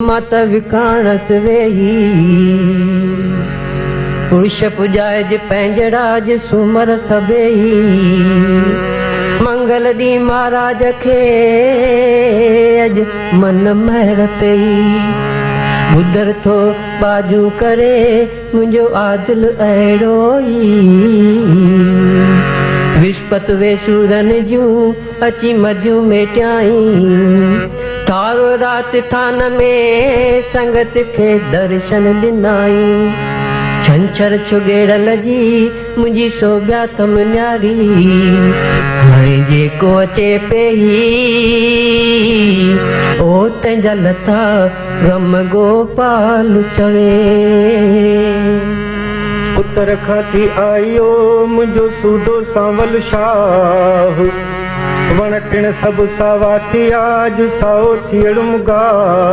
مان ته وڪاڻس ويهي. پرش پڄائج پنهنجي راڄ سومر سڀيئي. منگل ڏينهن مهاراج کي اڄ من مهر پئي. ٻڌر ٿو ٻاجهون ڪري منهنجو عادل اهڙو ئي. وسپت ويسورن جون اچي مديون ميٽيائين. ٿارو رات ٿان ۾ سنگت کي درشن ڏنائين. ڇنڇر ڇڳيڙل جي منهنجي سوڀيا ٿم نياري. هاڻي جيڪو اچي پيهي او تنهنجا لٿا غم گوپال چوي. اتر کان ٿي آئي او منهنجو سودو سانول شاهه. وڻ ٽڻ سڀ ساوا ٿيا اڄ سائو ٿيڙم گاهه.